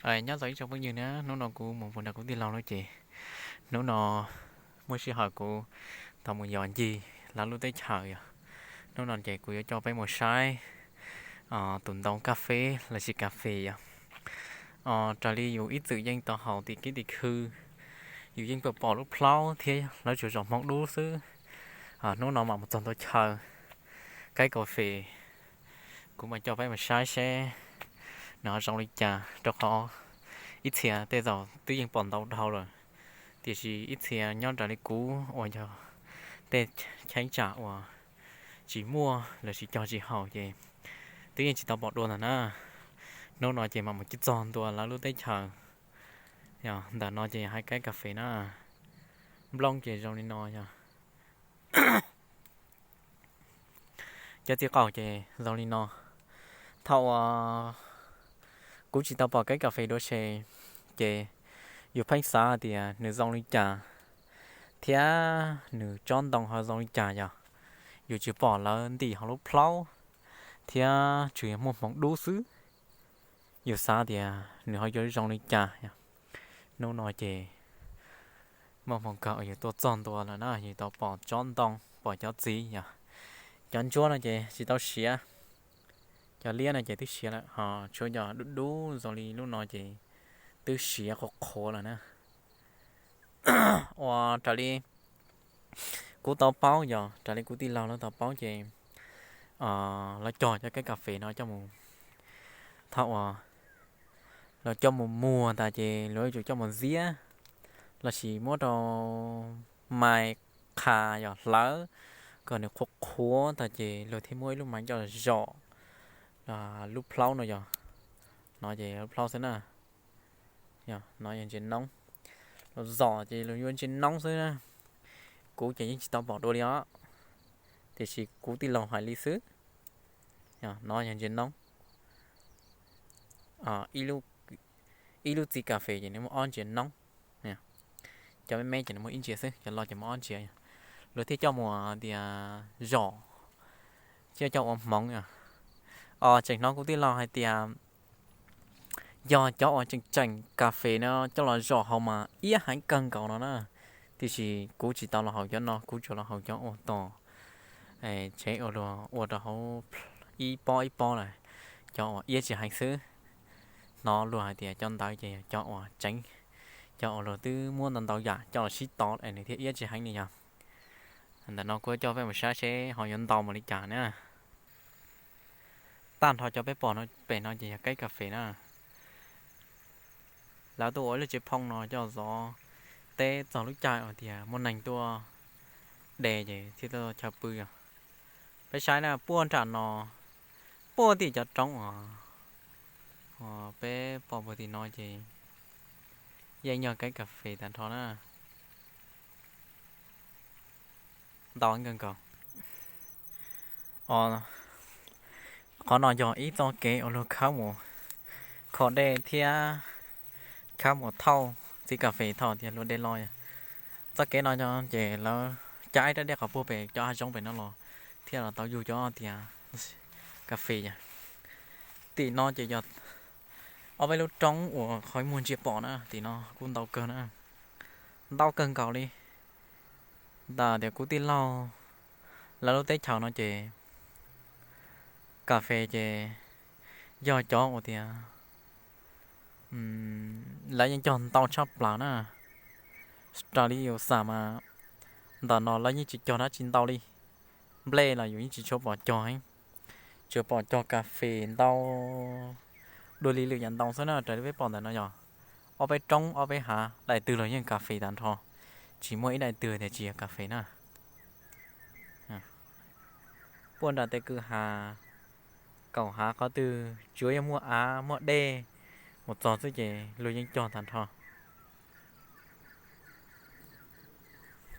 Nyob zoo ib tsoom phooj ywg na, hnub no kuv mus npuag nram kuv tij laug lawm ces hnub no muaj sij hawm kuv tau mus yos ncig lawv lub teb chaws yom. Hnub no ces kuv yuav coj peb mus saib tus ntoo kas fes los sis kas fes yom. Raws li yus ib txwm yeej tau haus tim kiv tim khw, yus yeej pom pom lub plaub thiab lawv tsuas zom hmoov dub xwb. Hnub no mam mus txog ntua chaw kas fes, kuv mam coj peb mus saib seb nws ho zoo li cas, rau qhov ib txhia tej zaum twb yeej pom ntau dhau lawm, tiam sis ib txhia nyob raws li kuv uas yog tej cheeb tsam uas tsis muaj los sis cog tsis haum ces twb yeej tsis tau pom dua ntag na. Hnub no ces mam mus txog ntua lawv lub teb chaws. Yog ntawm no ces hais kas fes na, nplooj ces zoo li no yog. Cov txiv qaum ces zoo li no. Thaum uas kuv tsis tau pom kas fes dua ces, ces yus pheej xav tias nws zoo li cas thiab nws tsob ntoo ho zoo li cas yog yus tsis pom lawv ntim hauv lub plaub thiab tsuas yog muaj hmoov dub xwb. Yus xav tias nws ho yuav zoo li cas. Hnub no ces muaj hmoo kawg uas yus tuaj txog ntua lawm na, yus tau pom tsob ntoo, pom cov txiv yog. Cov ntsuab no ces tsis tau siav, cov liab no ces twb siav lawm, ho tshuav cov dub dub zoo li lub no ces twb siav qhuav qhuav lawm na. Uas raws li kuv tau paub yog, raws li kuv tij laug lawv tau paub ces lawv cog cov kas fes no coj mus, thaum uas lawv coj mus muag tas ces lawv yuav tsum coj mus ntxiab los sis muab rau mais qhas yog hlawv kom nws qhuav qhuav tas ces luag thiaj muab ib lub mais coj zom lub plaub no yog. No ces lub plaub xwb na. Yog no yog ntses noob, los zom ces luag yuav ntses noob xwb na. Kuv ces yeej tsis tau pom dua li os, tiam sis kuv tij laug hais li xwb. Yog no yog ntses noob. Ib lub txiv kas fes ces nws muaj ob ntses noob. Cov me me ces nws muaj ib ntses xwb, cov loj ces muaj ob ntses. Luag thiaj coj mus tias zom, thiaj coj ua hmoov. Os, tseem hnov kuv tij laug hais tias yog cov uas tseem tseem kas fes no coj los zom haus mas iab heev kawg nkaus no na. Tiam sis kuv tsis tau los haus cov no, kuv tsuas los haus cov uas tom tsev uas luag ua rau hauv ib pob ib pob lawm, cov uas iab tsis heev xwb. Hnov luag hais tias cov ntawd ces yog cov uas tseem, cov uas luag twb muab ntau ntau yam coj los sib tov es nws thiaj iab tsis heev li yog. Ntawm no kuv coj peb mus saib seb ho yuav ntau mus li cas na. Tag nrho cov peb pom no pem no ces yog kas fes na. Lawv tuaj ua ib lub tsev phoo no coj zov teb txog lub caij uas tias muaj neeg tuaj de ces thiaj tuaj chaw pw yog. Peb saib na, puag nram no, puag tim cov roob os, peb pom puag tim no ces yeej yog kas fes tag nrho na. Ntau kawg nkaus. Qhov no yog ib txoj kev uas luag khawb mus kho dej thiab khawb mus thauj txiv kas fes thaum tias luag de los. Txoj kev no ces lawv cab ib rab dej qhov puag pem cov hav zoov pem no los thiaj los tau yug cov tias kas fes yom. Tim no ces yog ob peb lub roob uas qhov muag ntsia pom na, tim no kuj ntau kawg na, ntau kawg nkaus li. Ntawm tias kuv tij laug lawv lub teb chaws no ces kas fes ces yog cov uas tias lawv yeej cog ntau tshaj plaws na. Raws li yus xam mas ntawm no lawv yeej tsis cog dab tsi ntau li. Nplej los yus yeej tsis tshua pom cog heev, tsuas pom cog kas fes ntau dua li lwm yam ntoo xwb na. Raws li peb pom ntawm no yog ob peb roob ob peb hav, daim twg los yeej kas fes tag nrho, tsis muaj ib daim twg tias tsis yog kas fes na. Puag nram tej kwj ha, kaum hav qhov twg tsuav yog muaj av muaj dej mus txog xwb ces luag yeej cog tag nrho.